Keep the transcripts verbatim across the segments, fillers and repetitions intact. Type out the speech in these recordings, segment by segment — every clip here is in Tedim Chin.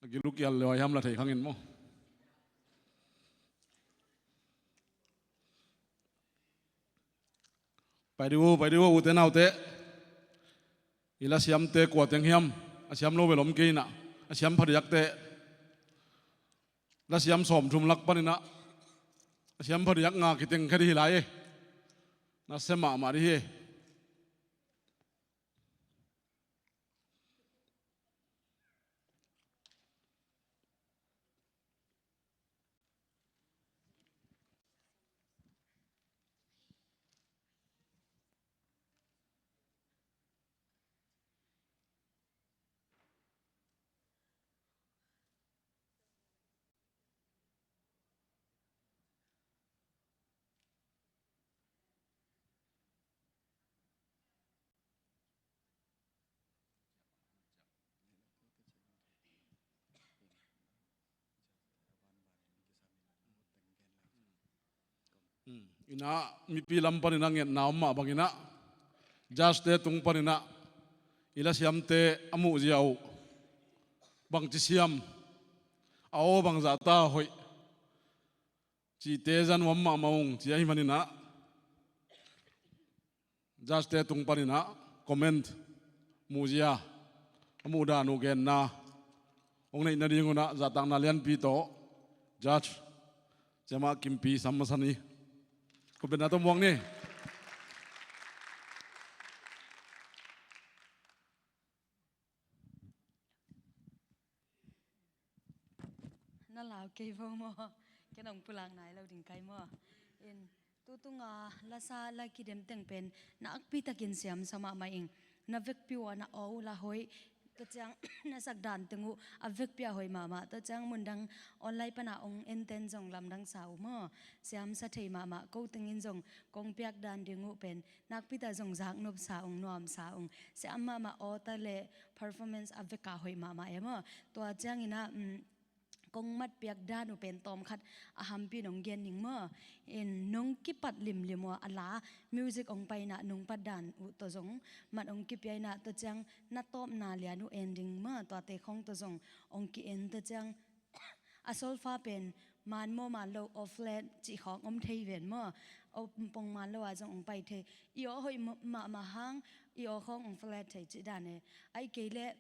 A gil uh kial le uh hiam la thei khangin maw. Pai dih uh, pai dih uh, ute naute. I lasiamte kua teng hiam? A siam lo bel om kei inah, a siam phadiakte. Lasiam sawmthum lak paninah a siam phadiak nga kiteng kha dih hi lai e. Nasia mahmah dih hi e. Inah mipi lam paninah ngetna om mah banginah judgete tung paninah i lasiamte a muhzia uh bangci siam, a aw bangzah ta hoih cihte za nuam mahmah ung ci ahih maninah judgete tung paninah comment, muhzia, a muhdan uh genna hong neih nadingunah zahtakna lianpi tawh judge Siamah Kimpi Sam masa ni. Khutbetna tawh muak ni. Na lau kei vo maw? Ken hong pulak nai lo ding kai maw? In, tutunga lasa la kidem teng pen nakpi takin siamsa mahmah ing. Na vekpi uh a na aw uh la hoih. Tua ciang na sak dan teng uh a vekpi a hoih mahmah. Tua ciang mundang online pana hong enten zong lamdang sa uh maw? Siamsa thei mahmah. Ko tengin zong kong piak dan ding uh pen nakpi ta zong zaknop sa ung, nuam sa ung. Siam mahmah, awta le performance a veka hoih mahmah e maw? Tua cianginah, um, kong matpiak dan uh pen tawmkhat a hampi nong gen ning maw? In, nong kipat limlim uh a la music hong paina nong pat dan uh tawh zong mat hong kipia inah, tua ciang na tawpna lian uh en ding maw? Tuate khawng tawh zong hong ki-en, tua ciang a solfa pen man maw man lo, aw flat cih khawng om thei ven maw? Aw pong man lo ah zong hong pai thei. I aw hoih mahmah hang i aw khawng hong flat thei cih dan e. Ahih kei leh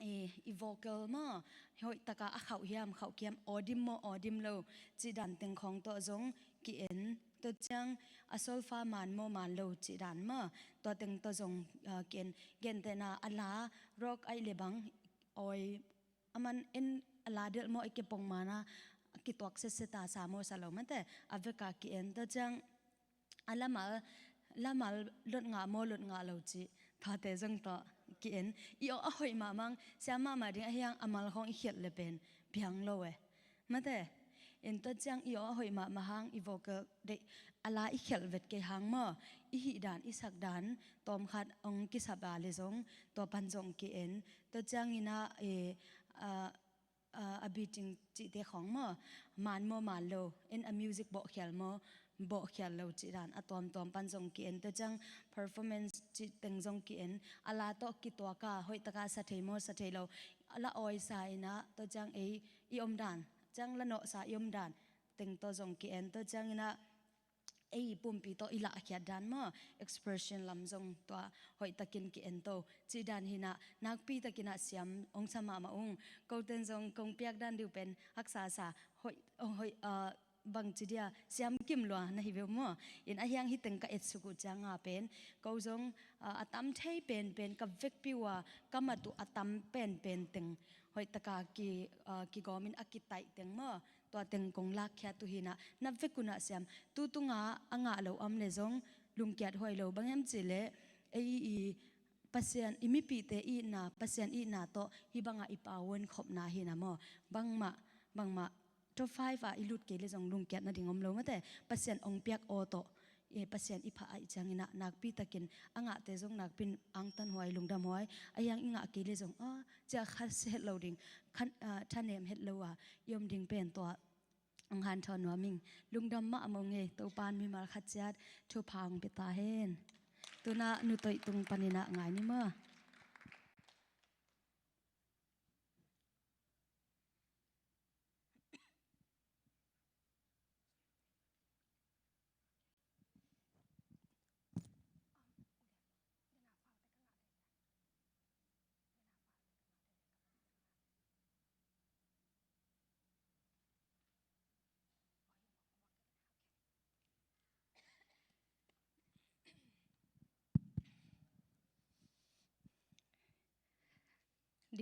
i, i vocal maw, hoih taka a khauh hiam, khauh kiam, aw dim maw, aw dim lo cih dan teng khawng tawh zong ki-en. Tua ciang a solfa man maw man lo cih dan maw, tua teng tawh zong, ah, ki-en. Gentehna a la rock ahih le bang awi a man en a la delh maw, i kepong mana a kituak setseta sa maw sa lo mate, a veka ki-en. Tua ciang a lamal, lamal lot ngah maw lot ngah lo cih, tuate zong tawh ki-en. I aw a hoih mahmah hang, siam mahmah ding ahi hang a mal khawng i khialh le pen piang lo e. Mate, in tua ciang i aw a hoih mahmah hang i vocal deih a la i khialh vet kei hang maw, i hih dan i sak dan tawmkhat hong kisap a le zong tua pan zong ki-en. Tua cianginah, eh, ah, ah, a beating cihte khawng maw, man maw man lo, in a music bawhkhial maw bawhkhial lo cih dan a tuamtuam pan zong ki-en. Tua ciang performance cih teng zong ki-en. A la tawh kituaka hoih taka sa thei maw sa thei lo, a la awisa inah, tua ciang ei i om dan, ciang la nawhsa i om dan teng tawh zong ki-en. Tua cianginah ei pumpi tawh i lahkhiat dan maw, expression lam zong tua hoih takin ki-en to cih dan hinah, nakpi takinah siam hong sa mahmah ung. Koten zong kong piak dan dih uh pen haksa sa, hoih, hoih, ah, bangci dia siam kim lua na hi ve uh maw? In ahi hang hih teng ka etsuk uh cianga pen ko zong, ah, a tam thei penpen ka vekpi uh a ka mat uh a tam penpen teng hoih taka ki, ah, kigawmin a kitaih teng maw, tua teng kong lakkhiat uh hinah, na vek unah siam. Tutunga a ngah lo om le zong lungkiat huai lo, bang hiam cih leh ei i Pasian, i mipihte itna, Pasian itna tawh hih bangah i pau honkhopna hinah maw, bangmah, bangmah top five ah i lut kei le zong lungkiat nading om lo mate. Pasian hong piak aw tawh, eh, Pasian i phah ahih cianginah nakpi takin a ngahte zong nakpi in angtan huai, lungdam huai. Ahi hang i ngah kei le zong, ah, ciah kha het lo ding, khan, ah, thanem het lo a i om ding pen tua hong hanthawn nuam ing. Lungdam mahmah ung e. Topan mimal khat ciat thupha hong pia ta hen. Tunah Nu Toih tung paninah ngai ni maw?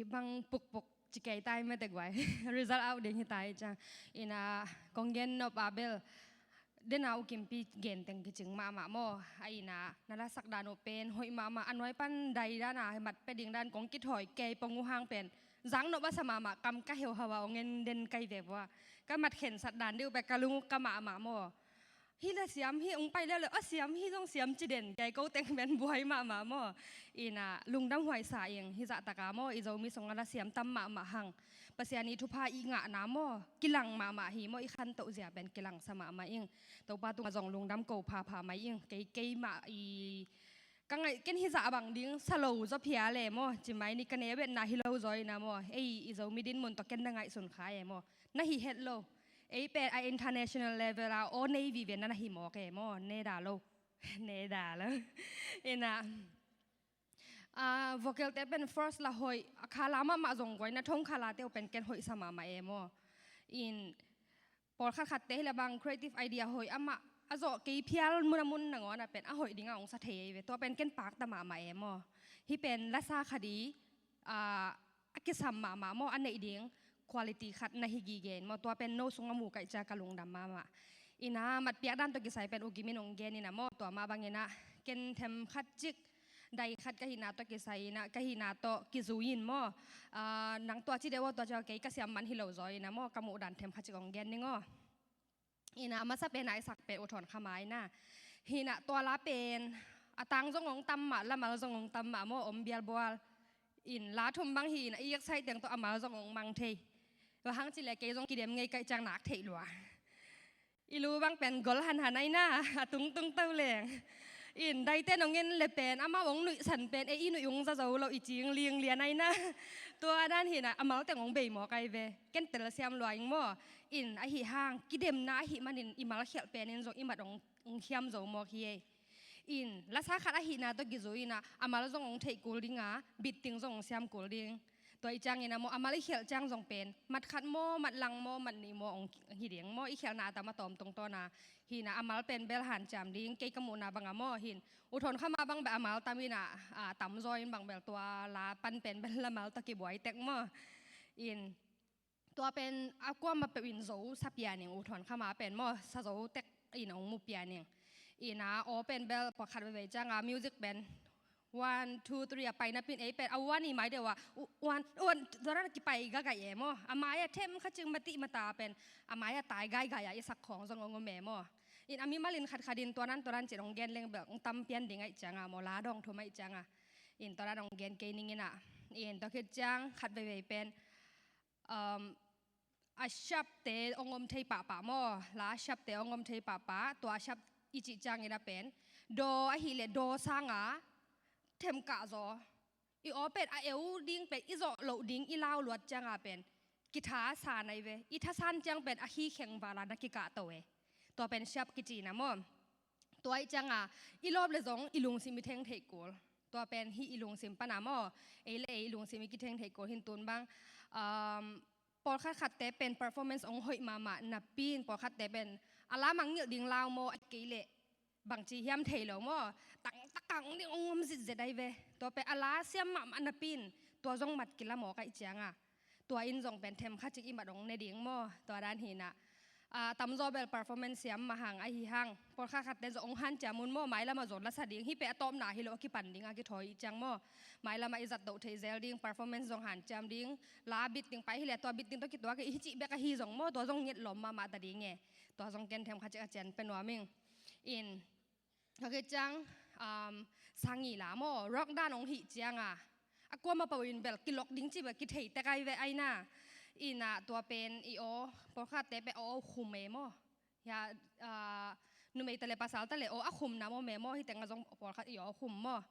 bang pukpuk ci kei tai mete guai. Result out ding hi tai ciang. Ina kong gen nop a bel dena U Kimpi gen teng kicing mahmah maw. A ina na lasak dan uh pen hoih mahmah, a nuai pan dai dan a mat pia ding dan kong kithawi kei pong uh hang pen zang nop a sa mahmah, kam ka heuhau a ong en den kai ve vua. Ka mat khensat dan deuh pia ka lung uh ka mahmah maw. Hi le siam hi, ong pai leuleu a siam hi zong siam ci den kei ko teng pen buai mahmah maw. Ina lungdam huai sa ing, hi zah taka maw, i Zomi sung a la siam tam mahmah hang. Pasian i thupha i ngahna maw, kilang mahmah hi maw, i khantoh zia pen kilangsa mahmah ing. Topa tungah zong lungdam ko phapha mai ing, kei keimah i ka ngaih ken hi zah bang ding sa lo zaw phia le maw, ci mai ni ka ne vetna hi lo zaw ina maw, ei i Zomi dinmun tawh ken na ngaihsun kha e maw, na hi het lo. Ei pen a international level a aw nei vive na na hi mawk e maw, ne da lo. Ne da lo. Ina a vocal te pen first la hoih, a khala mahmah zong guai na thong khala teu pen ken hoih sa mahmah e maw. In pawlkhat khatte hi le bang creative idea hoih amah a zawh kei phial mun a mun nangawn a pen a hoih ding a ong sa thei ei ve. Tua pen ken pakta mahmah e maw. Hi pen lasa khat i a kisam mahmah maw, a neih ding quality khat na hi gige in maw. Tua pen no sung a mu kaih cia ka lungdam mahmah. Ina matpiak dan tawh kisai pen U Kim in ong gen ina maw, tua mah bang ina ken them khat cik dai khat ka hihna tawh kisai ina ka hihna tawh kizui in maw. Nang tua ci deuh aw, tua ci aw, kei ka siam man hi lo zaw ina maw, ka muh dan them khat cik ong gen ning aw. Ina a masa pen a i sak pen U Thawn Khama ina. Hina tua la pen a tang zong ong tam mah, la mal zong ong tam mah maw, om bialbual. In la thum bang hi ina i yak sai teng tawh a mal zong ong mang thei. Tua hang ci le kei zong kidem ngei kaih ciang nak theih lua. I lu bang pen gol hanhan aina, a tungtung to leng. In daite nong en le pen amau ong nuihsan pen ei i nuih ung za zo lo, i cing linglian aina. Tua dan hina a mal teng ong bei mawk ai ve. Ken telsiam lua ing maw. In ahi hang kidemna ahi manin i mal khialh pen in zong i mat ong, ong khiam zo mawk hi ei. In lasa khat ahihna tawh kizui ina a mal zong ong theih kul ding a, beat ting zong ong siam kul ding. Tua i ciangin a maw, a mal i khialh ciang zong pen mat khat maw, mat lang maw, mat nih maw ong hi ding maw, i khialhna a tam a tawm tungtawna. Hina a mal pen bel hanciam ding, kei ka muhna bang a maw, hin U Thawn Khama bang bel a mal tam ina, a tam zaw in bang bel tua la pan pen bel la mal tawh kibuai tek maw. In tua pen a kuamah peuh in zo sa pian ing, U Thawn Khama pen maw, sa zo tek in ong mu pian ing. Ina aw pen bel pakhat veivei cianga music pen one, two, three a pai napin ei pen a one i mai deuh a, one, one, tua dan a kipai gaigai e maw. A mai a them khat cik matih mata pen a mai a tai gaigai a i sak khawng zong ong om e maw. In a mimal in khatkhat in tua dan tua dan cin ong gen leng bel ong tam pian ding aih cianga maw, la dawng thum aih cianga. In tua dan ong gen kei ning ina. In tua khit ciang khat veivei pen um, a sharp te ong om thei pahpah maw, la sharp te ong om thei pahpah, tua sharp i cih ciangin a pen daw ahih leh daw sanga them kah zaw. I aw pen a eu ding pen i zawh loh ding i lau luat cianga pen kitha sa nai ve. I thasan ciang pen a hi kheng vala na kikah to e. Tua pen sharp kici na maw. Tua i cianga i lawp le zong i lungsim i theng theih kul. Tua pen hi i lungsim pana maw. Ei le ei i lungsim i kitheng theih kul hin tun bang. Um, pawlkhat khatte pen performance ong hoih mahmah napin, pawlkhatte pen a la mangngilh ding lau maw, a kei leh bangci hiam thei lo maw. Tangtakang ding ong om zitzet ai ve. Tua pen a la siam mahmah napin, tua zong mat kila maw kaih cianga. Tua in zong pen them khat cik i mat ong ne ding maw. Tua dan hina. A tamzaw bel performance siam mah hang ahi hang. Pawlkhat khatte zong ong hanciam un maw, mailamah zong lasa ding. Hi pen a tawpna hi lo, a kipan ding a kithawi i ciang maw. Mailamah i zatdoh thei zel ding, performance zong hanciam ding. La beat ding pai hi le tua beat ding tawh kituak hi cih bek ahi zong maw, tua zong nget lawm mahmah ta ding e. Tua zong ken them khat cik a cian pe nuam ing. In Tua khit ciang um, sangi la maw, rock dan ong hih cianga a kuamah peuh in bel kilok ding ci bel kithei tek ai ve aina. Ina tua pen i aw, pawlkhatte pen aw khum e maw. Hia, uh, numei ta le pasal ta le aw a khumna maw me maw, hi teng a zong pawlkhat i aw khum maw.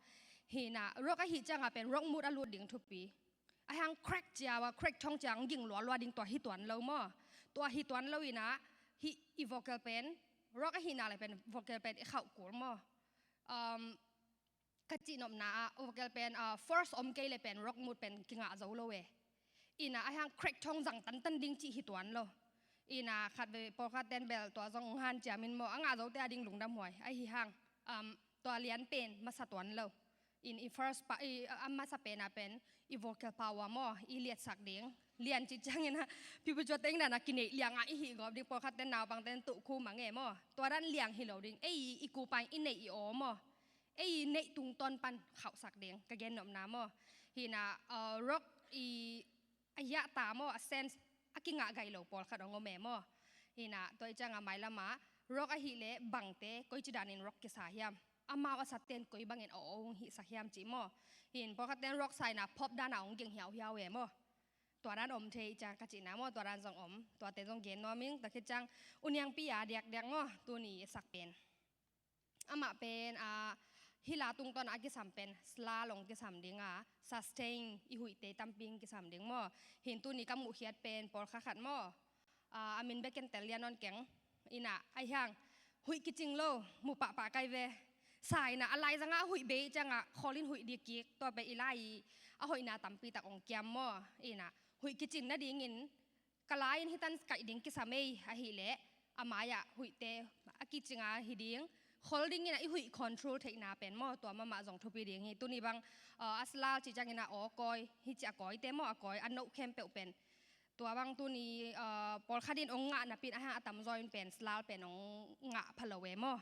Hina rock ahih cianga pen rock mood a lut ding thupi. Ahi hang crack cia ua, crack thong cia ong ging lualua ding, tua hi tuan lo maw. Tua hi tuan lo ina, hi i vocal pen, rock ahihna le pen vocal pen i khauh kul maw. Um, ka cihnopna ah vocal pen, uh, force om kei le pen rock mood pen kingah zo lo e. Ina ahi hang crack thong zang tantan ding cih hi tuan lo. Ina khat ve pawlkhat ten bel tua zong ong hanciam in maw, a ngah zote a ding lungdam huai. Ahi hang, um, tua lian pen masa tuan lo. In i first pa, i, a masa pen a pen i vocal power maw, i liatsak ding. Lian cih ciangin a pipucuate ing dan a kineih liang a i hih gawp ding, pawlkhat ten naupang ten tuh khu mang e maw. Tua dan liang hi lo ding. Ei i kupa in i neih i aw maw, ei i neih tungtawn pan khauhsak ding, ka gen nopna maw. Hi na, uh, rock i a hiahta maw, a sense a kingah gai lo pawlkhat hong om e maw. Hi na, tua i ciang a mailam a rock ahih leh bangte koici danin rock kisa hiam, amau a satte in koi bangin a aw hong hihsak hiam cih maw. Hi na, pawlkhat ten rock sa in a pop dan a hong geng hiauhiau e maw. Tua dan om thei i ciang ka cihna maw, tua dan zong om. Tuate zong gen nuam ing. Tua khit ciang U Niangpi a diakdiak maw, tuni i sak pen. Amah pen, a, hih la tungtawn a kisam pen slal hong kisam ding a, sustain, i huihte tampi hong kisam ding maw. Hi na, tuni ka muhkhiat pen pawlkhat khat maw, a, a min bek ken tel lian nawn keng. Hi na, ahi hang huih kicing lo mu pahpah ka hi ve. Sa in a, a laizang a huih bei ciang a khawl in huih ding kik, tua pen i lai i a hoihna tampi tak hong kiam maw. Hi na, huih kicing nadingin ka lai in hih tan kaih ding kisam ei, ahih leh a mai-ah huihte a kicing a hi ding, khol dingin a i huih control theihna pen maw, tua mahmah zong thupi ding hi. Tuni bang, uh, a slal cih ciangin a aw kawi, hih ci a kawite maw, a kawi a noh khempeuh pen. Tua bang tuni, uh, pawlkhat in hong ngah napi in ahi hang a tamzaw in pen slal pen hong ngah pha lo e maw.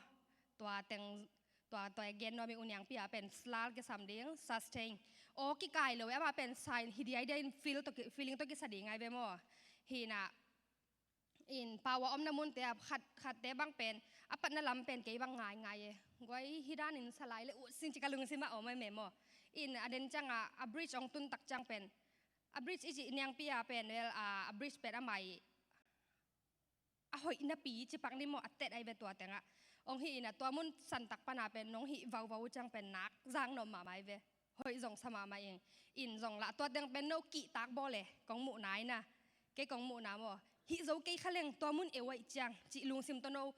Tua teng, tua, tua gen nuam ing. U Niangpi a pen slal kisam ding, sustain. Aw kikai lo e, amah pen sa in hi diaidiai in feel tawh ki, feeling tawh kisa ding ai ve maw. Hi na, in power omna munte ah khat, khatte bang pen a patna lam pen kei bang ngaingai e. Guai, hih danin sa lai leh ut sin ci ka lungsim ah om ai ve maw. In a den ciang a, a bridge hong tun tak ciang pen, a bridge i cih Niangpi a pen, well, a, a bridge pen a mai a hoih napi ci pak ni maw, a tet ai ve tua teng ah. Hong hih in a tua mun santak pan a pen nong hih vauvau ciang pen nak zang nuam mahmah ai ve. Hoih zong sa mahmah ing. In zong lah tua teng pen no kihtak bawl e, kong muhna in a. Kei kong muhna maw, hih zo kei kha leng tua mun e uaih ciang cih lungsim tawh no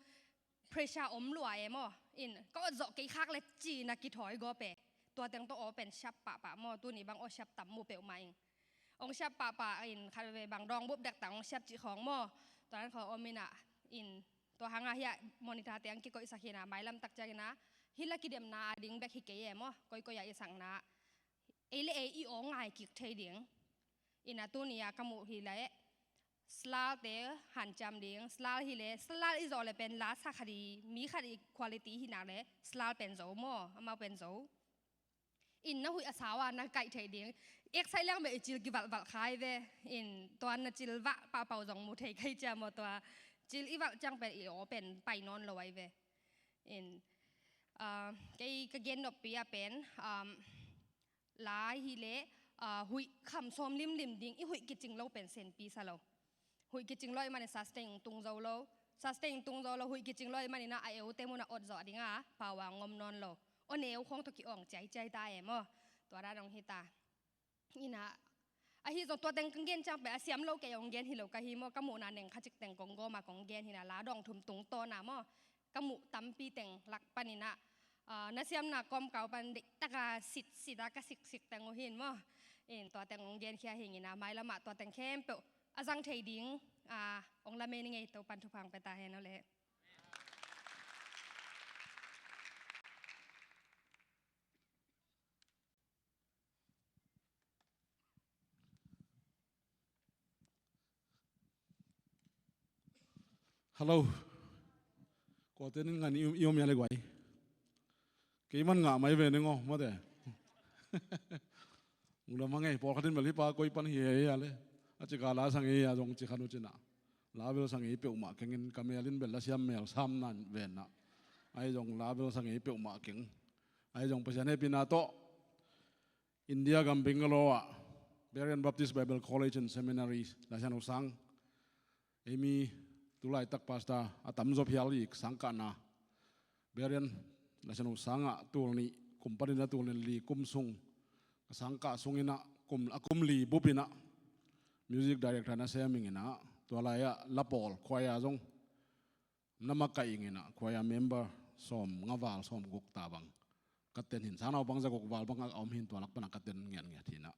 pressure om lua e maw. In ka awt zawh kei khak le ci-in a kithawi gawp e. Tua teng tawh aw pen siap pahpah maw, tuni bang aw siap tam mu peuhmah ing. Hong siap pahpah in khat ve bang dawngbup dektak hong siap cih khawng maw. Tua dan khawng om in a, in tua hang a hiah monitor te hong kikoihsak hi na, mailam tak ciangin a hih la kidemna a ding bek hi kei e maw, koikoi a i sakna ei le ei i aw ngai kik thei ding. In a tuni a ka muh hi leh slalte hanciam ding, slal hi leh, slal i zawh leh pen la sa khat i, mi khat i quality hi nak leh slal pen zo maw, amau pen zo. In na huih a sau a na kaih theih ding. Excite leng beh i cil kivalhvalh kha ai ve. In tua na cil valh pahpah zong mu thei kei cia maw, tua cil i valh ciang pen i aw pen pai nawn lo ai ve. In, ah, kei ka gen noppi a pen, um, la hi leh, ah, huih kham sawm limlim ding, i huih kicing lo pen senpi sa lo. Huih kicing lo i manin sustain tung zo lo. Sustain tung zo lo, huih kicing lo i manin a, a eute mun a awt zawh ding a, power ngom nawn lo. Aw neu khawng tawh ki-awng ciaiciai ta e maw. Tua dan hong hi ta. In a, ahi zong tua teng kong gen ciang pen a siam lo kei hong gen hi lo ka hi maw, ka muhna neng kha cik teng kong gawm a kong gen hi na, la dawng thum tungtawn a maw. Ka muh tampi teng lak panin a, ah, na siamna kawmkau pan deihtak a sitsit a ka siksik teng uh hi maw. In tua teng hong genkhia hi ing in a, mailam ah tua teng khempeuh a zang thei ding, ah, hong lamen ing ei. Topan thupha hong pia ta hen aw leh. Hello. Kuate nin ngan i, i om ia le guai. Kei man ngah mai ve ning aw, mate. Ung lam hang ei, pawlkhat in bel hih pa koi pan hi hei a le. A cika la sang ei a zong ci khan uh cin a. La bel sang ei peuhmah keng in ka mel in bel la siam mel sam nan ven a. Ahi zong la bel sang ei peuhmah keng. Ahi zong Pasian hehpihna tawh India gam Bangalore ah Berean Baptist Bible College and Seminary Laisiangtho sang, ei mi tulaitak pastor a tamzaw phial i sangkahna, Berean Laisiangtho sang ah tul nih, kum panin a tul nih li kum sung, ka sangkah sung in a kum, a kum li bup in a music director na sem ing in a, tua lai ah la pawl, choir zong na makaih ing in a, choir member sawm nga val, sawm guk ta bang ka ten hi in, sangnaupang za guk val bang a om hi in, tua lak pan a ka ten ngiatngiat hi in a.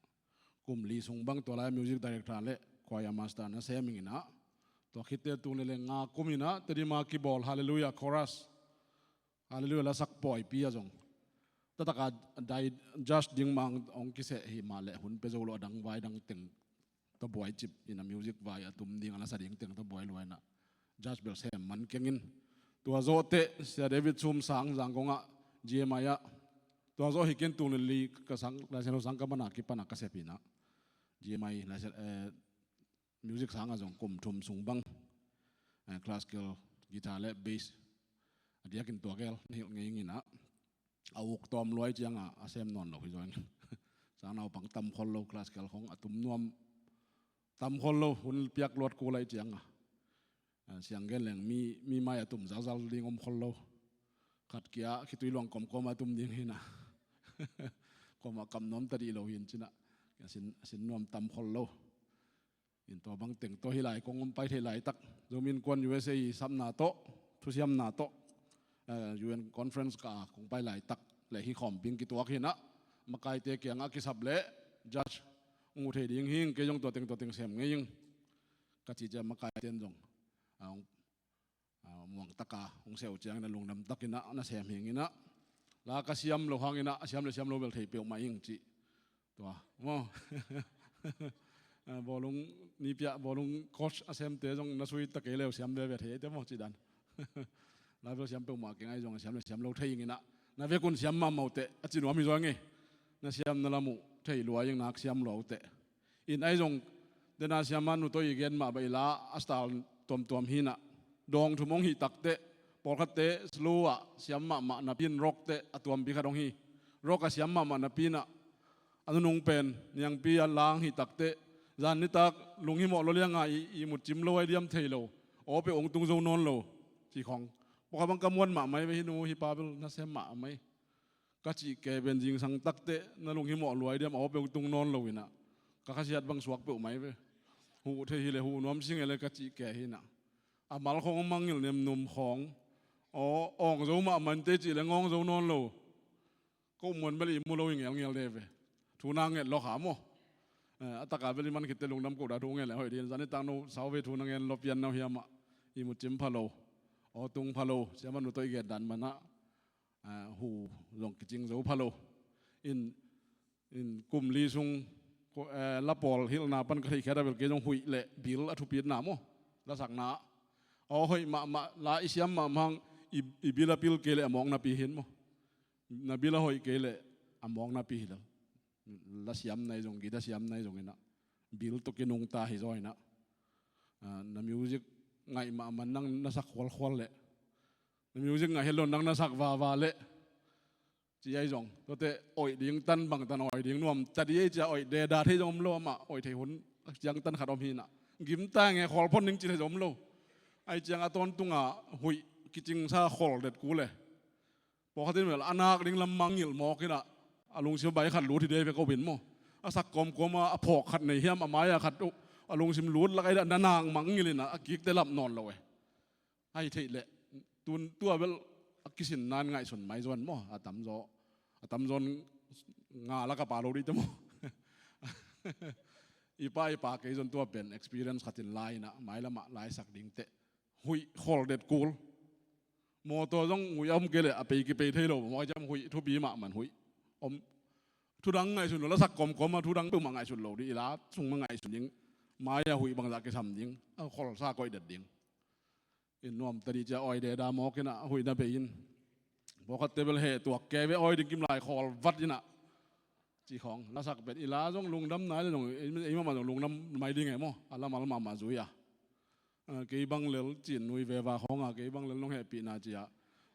Kum li sung bang tua lai music director le choir master na sem ing in a. Tua khit teh tul nih le nga kum in a Tedim a kibawl Hallelujah Chorus, Hallelujah lasak pawipi ah zong Tataka dai judge ding mah hong kiseh hi mah leh hun pia zo lo, a dang vai dang teng tawh buai cip in, a music vai a tum ding a la sa ding teng tawh buai lua in ah, judge bel sem man keng in. Tua zawh teh Sia David Sum sang Zangkong ah, G M I ah, tua zawh hi keng, tul nih li ka sang, Laisiangtho sang ka man a kipan a ka sep in ah, G M I, Laisiang, eh, music sang ah zong kum thum sung bang, eh, classical guitar le bass a diakin tua gel na hilh ngei ing in ah, a uk tawm lua ahih ciang a, a sem nawn lo hi zaw ing. Sang naupang tam khol lo, classical khong a tum nuam tam khol lo, hun piak luat kul ahih ciang a. A, siang gen leng mi, mi mai a tum zalzal ding om khol lo. Khat kia khitui luang kawmkawm a tum ding hi in ah, kawm a kam nuam ta dih lo hi in cin ah, a sin, a sin nuam tam khol lo. In tua bang teng tawh hih lai kong om pai thei laitak, Zomi Innkuan U S A i sapna tawh, thusiamna tawh, eh, U N conference ka kong pai laitak le hih khawm bing kituak hi in ah, makaite kiangah kisap le judge hong uh thei ding hi ing, kei zong tua teng tua teng sem ngei ing ka cih ciang, makaite in zong, ah, hong, ah, muang taka hong seh uh ciangin a lungdam takin ah na sem hi ing in ah, la ka siam loh hangin ah, a siam le siam lo bel thei peuhmah ing cih. Tua maw? Ah, bawlung, ni pia bawlung coach a semte zong na sui ta kei leh siam veve thei eite maw, cih dan. La bel siam peuhmah keng, ahi zong a siam le siam lo thei ing in ah, na vekun siam mahmah uh teh, a ci nuam hi zaw ing e. Na siam na lam uh thei lua ing, nak siam lua uh teh. In ahi zong, dena siamah nu tawh i gen mah bang i la a style tuamtuam hi in ah, dawng thum hong hih tak teh, pawlkhatte slow ah siam mahmah napi in, rock teh a tuampi khat hong hi. Rock a siam mahmah napi in ah, a nunung pen niangpi a lang hih tak teh, zan nitak lunghimawh lua liang a i, ihmut cim lo, ahi diam thei lo, aw peuh hong tung zo nawn lo, cih khong. Pawlkhat bang ka muan mahmah hi ve, hih nu hih pa bel na sem mahmah hi ka cih kei pen, zingsang tak teh na lunghimawh lua, ahi diam, aw peuh hong tung nawn lo in ah, ka khasiat bang suak peuhmah hi ve. Huh thei hi leh huh nuam sing e le ka cih kei hi in ah, a mal khong mangngilh nemnum khong, aw, awng zo mahmah in teh cih leh ngawng zo nawn lo. Ko muan bel i mu lo hi ngelngel de ve. Thu na nget lawh kha maw? Eh, a taka bel i man khit teh lungdam koh dah, thu ngen leh hoih ding. Zan nitak no sau ve, thu na ngen lawh pian no hiam ah, ihmut cim pha lo, aw tung pha lo, siamah nu tawh i gen dan man ah, ah, huh zong kicing zo pha lo. In, in kum li sung ko, eh, la pawl hilhna pan ka theihkhiat a bel kei zong huih le bil a thupitna maw, la sakna ah. Aw hoih mahmah, la i siam mahmah hang, i, i bil a pil kei leh a mawk napi hi in maw. Na bil a hoih kei leh a mawk napi hi lo. La siam na hi zong, guitar siam na hi zong in ah, bil tawh kinungta hi zaw in ah. Ah, na music ngaih mahmah nang na sak khualkhual leh, na music ngaih het lo nang na sak vava leh, ci ahi zong, tuate oih ding tan, bangtan oih ding nuam ta dih ahi ciang, oih dedah thei zong om lo, amah oih thei hun a ciangtan khat om hi in ah. Gimta nge khawl phot ning ci thei zong om lo. Ahi ciang a tawntung a huih kicingsa khawl det kul e. Pawlkhat in bel a nak ding lam mangngilh mawk in ah, a lungsim a bai khat lut hi de ve ko bin maw. A sak kawmkawm a, a phawk khat nei hiam, a mai-a khat uh a lungsim lut lak ahi dah, na nak mangngilh in ah, a kikte lap nawn lo e. Ahi theih leh, tun tua bel a kisin nan ngaihsun mai zaw in maw, a tamzaw, a tamzaw in nga lak a pha lo dih teh maw. I pa, i pa kei zong tua pen experience khat in la in ah, mailam ah laisak ding teh, huih khawl det kul. Mawtaw zong huih a om kei leh a pei kipei thei lo, mawtaw zong huih thupi mahmah, huih om. Thu dang ngaihsun lo, la sak kawmkawm a thu dang peuhmah ngaihsun lo dih, i la sung mah ngaihsun ding. Mai-a huih bangzah kisam ding, a khawlsa koih det ding. In nuam ta dih ciang awi dedah mawk in ah, huih na bei in. Pawlkhatte bel heh tuak kei ve, awi ding kim lai khawl vat in ah, ci khawng. La sak pen i la zong lungdam nai leh zong, ei, ei mahmah zong lungdam mai ding e maw, a lamal mahmah zui a. Ah, kei bang lel cin nui veva khawng a, kei bang lel nong hehpihna ci a,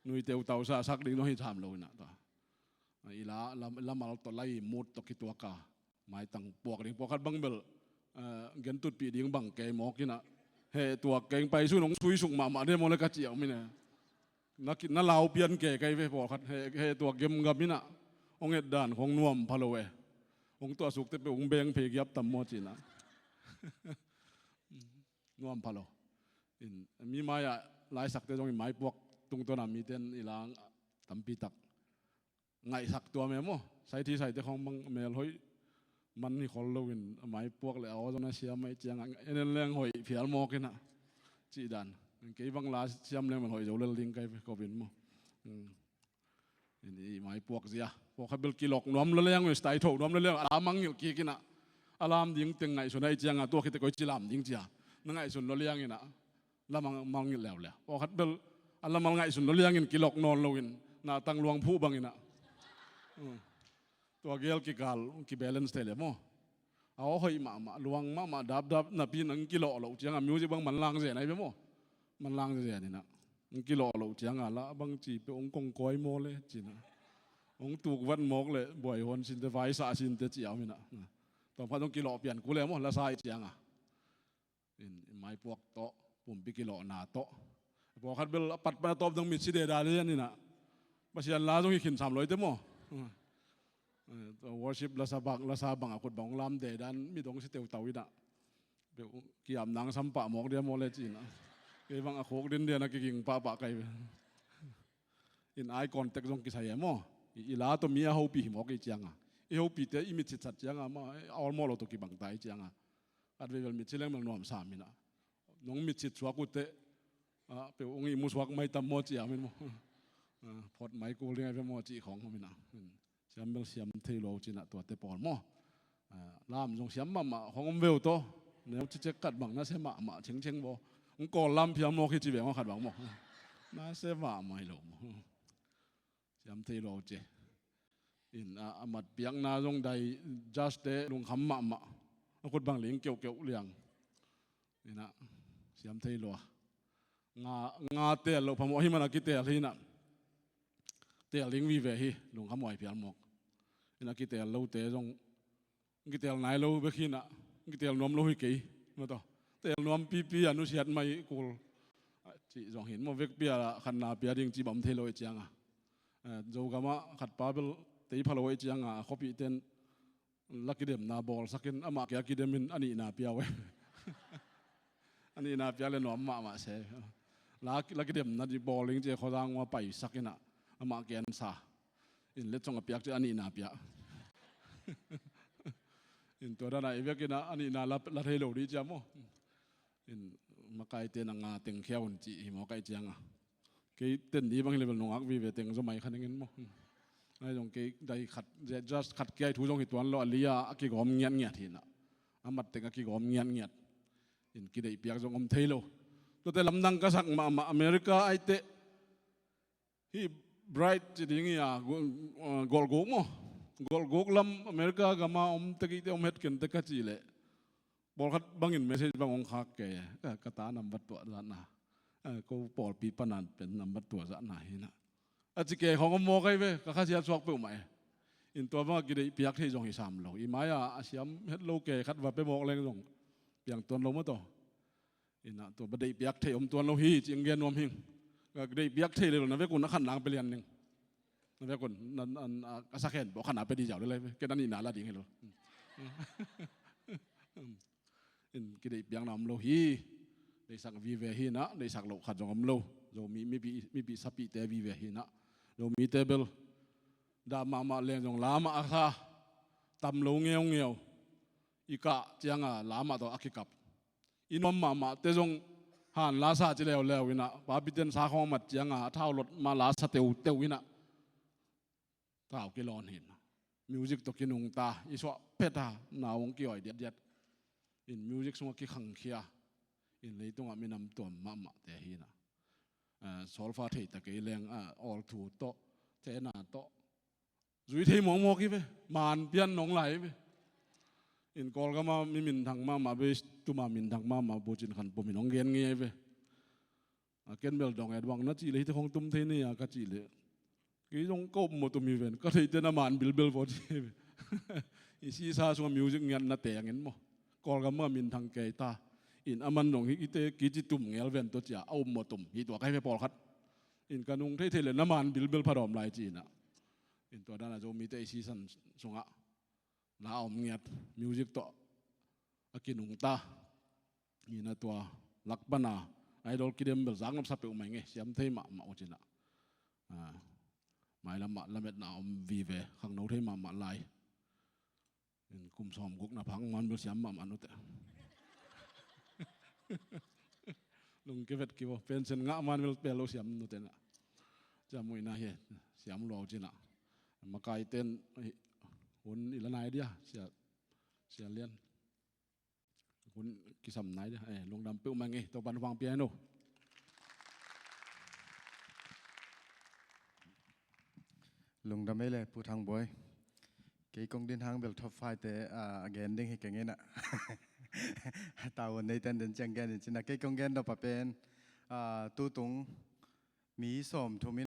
nui teutau sa sak ding zong hi tham lo in ah tua. Ah, i la, la, lamal tawh, la i mood tawh kituak a, maitang puak ding. Pawlkhat bang bel, eh, gentutpih ding bang kei mawk in ah, heh tuak keng, pai sun hong sui suk mahmah de maw leh ka ci a om in e. Na ki, na lau pian kei kei ve pawlkhat, heh, heh tuak gemgam in ah, hong et dan khawng nuam pha lo e. Hong tuah suk teh peuh hong beng phei giap tam maw ci in ah. Nuam pha lo. In, mi mai-ah laisakte zong i maipuak tungtawn a mite in i la tampi tak ngaihsak tuam e maw. Saithi saite khawng bang melhoih man hi khol lo in, a maipuak leh aw zong na siam ahih ciang a, en en leng hoih phial mawk in ah, cih dan. Kei bang la siam leng melhoih zo lel ding ka hi ve ko in maw. Hmm. In i mai puak zia. Pawlkhat bel kilawk nuam lo liang, style tho nuam lo liang, a lam a ngilh kik inah. A lam ding teng ngaihsun ahih cianga tua khit teh koi ci lam ding cia. Na ngaihsun lo liang inah. Lamal ngilh leuleu. Pawlkhat bel a lamal ngaihsun lo liangin kilawk nawn loin. Na tang luang phuh bang inah. Hmm. Tua gel kikal, kibalance thei le maw. A aw hoih mahmah, luang mahmah, dapdap napi in ang kilawh loh cianga music bang manlang zen ai ve maw. Manlang zen inah. Ang kilawh loh cianga lah bang ci peuh ang kong kawi maw le cinah. Ang tukvat mawk le buai huan sinte, vai sah sinte ci a om inah. Tua phat ang kilawh pian kul le maw, lasa i cianga. In, in maipuak tawh, pumpi kilawhna tawh. Pawlkhat bel a pat pan a tawp dong mitsi deda lian inah. Pasian la zong hi khin sam loite maw. Eh, worship lasa bang, lasa bang a khut bang lam dedan mi dong si teutau inah. Kiam nang sampah mawk dia maw le cinah. Kei bang a khuk din dia na kiging pahpah kai ve. In eye contact zong kisai e maw. I, i la tawh mi a hopih hi mawk i cianga. I hopihte i mitsitsat cianga maw, a awlmawh lo tawh kibangta i cianga. At veivel mitsi leng bel nuam sam inah. Nong mitsit suak uh teh. Ah, peuh ung i musuak mai tam maw ci a om in maw. Ah, phot mai kul ding ai ve maw ci khawng om inah. Siam bel siam thei lo cinah tuate pawl maw. Ah, lam zong siam mahmah khawng om veu tawh. Neu cicek khat bang na se mahmah cengceng baw. Ung kawl lam phiam mawk hi ci veng aw khat bang maw. Na se mahmah hi lo maw. Siam thei lo ce. In a, a mat piakna zong dai judge te lungkham mahmah. A khut bang ling keuhkeuh liang. Inah, siam thei lo a. Nga, nga tel loh phamawh hi man a kitel hi inah. Tel ding vive hi, lungkham huai phial mawk. Inah kitel lote zong kitel nai lo bek hi inah, kitel nuam lo hi kei. Maw tawh. Tel nuam pipi a nusiat mai kul. Cih zong hin maw vekpi a khatna pia ding cih bang om thei lo i cianga. Eh, Zogamah khatpa bel tei pha lo i cianga, a khuapihte in la kidemna bawlsakin amah kia kidemin a nihna pia uh e. A nihna pia le nuam mahmah se. La, la kidemna di bawl ding ci e khuazang ua paisak inah amah kia in sa. In letsong a piak ci a nihna pia. In tua dana i vekin a nihna la, la thei lo di cia maw. In makaite na nga teng khia un ci hi maw kai cianga. Kei ten di bang hi level nungak vive teng zo mai kha ningin maw. Ai zong kei dai khat, just khat kia i thu zong hi tuan lo a lia a kigawm ngiatngiat hi inah. A mat teng a kigawm ngiatngiat. In kideih piak zong om thei lo. Tuate lamdang ka sak mahmah America ai teh. Hih Bright ci ding hi a, gu-, uh, golhguk maw. Golhguk lam America gama om tekihte om het kente ka cih leh. Pawlkhat bangin message bang hong khak kei, eh, ka ta nambat tuah zahna. Eh, ko pawlpi pana pen nambat tuah zahna hi inah. A ci kei khawng om mawk ai ve, ka khasiat suak peuhmah e. In tua bang a kideih piak thei zong hi sam lo. I mai-a a siam het lo kei khat va pe mawk leng zong. Piang tuan lo maw tawh. Inah tua ba deih piak thei om tuan lo hi, ci ang gen nuam hing. Ka deih piak thei le lo na vekun a khan nang pe lian ning. Na vekun, na, na, na, a sakhen, bawh khan a pe di ziau le lai ve. Ken a nihna la ding hi lo. In kideih piakna om lo hi. Deihsak vive hi inah, deihsak loh khat zong om lo. Zomi, mipi, mipi sapihte vive hi inah. Zomite bel. Dah mahmah leng zong la mah a sa. Tam lo ngeungeu. I kah cianga la mah tawh a kikap. I nuam mahmahte zong han la sa ci leuleu inah, papiten sa khawng a mat cianga a thau lot mah la sa teuteu inah. Thau kilawn hi inah. Music tawh kinungta, i suah phet a, nau hong kiawi diatdiat. In music sungah kikhangkhia. In leitungah minam tuam mahmahte hi inah. Eh, solfa thei ta kei leng, eh, awlthu tawh, thena tawh. Zui thei mawkmawk hi ve, man pian nong lai hi ve. In Kawlgama mi minthang mahmah, bass tuma minthang mahmah, Bucin Khan Pum in hong gen ngei hi ve. A ken bel dong et bang na cih leh hihte khong tum thei ni a ka cih leh. Kei zong ka upmawh tum hi ven, ka theihte na man bilbel vaw ci hi ve. I sisa sungah music ngiatna tengin maw. Kawlgama minthang kei ta. In a man dong hihte kici tum ngel ven tawh cia, a upmawh tum. Hih tua ka hi ve pawlkhat. In ka nung theithei leh na man bilbel pha dawm lai ci inah. In tua dana Zomite i season sungah la a om ngiat, music tawh a kinungta. Inah tua lak pana idol kidem bel zak nopsa peuhmah ing e, siam thei mahmah uh cinah. Ah, mailamah lametna a om vive, khangno thei mahmah lai. In kum sawm guk na phak man bel siam mahmah nute. Lungke vet kivo, pension ngah man bel pel lo siam nute na. Cia muina hi, siam lo cina. Makai ten, eh, hun ila nai dia, sia, sia lian. Hun kisam nai dia, eh, lungdam peuh mah ing ei, Topan vang pia no. Lungdam ei le, Pu Thang Boi. Kei kong din hang bel top five te, ah, a gen ding hi keng ina. Tavuan nei ten den ciang gen in cina. Kei kong gen nop a pen, ah, tutung mi sawm thum in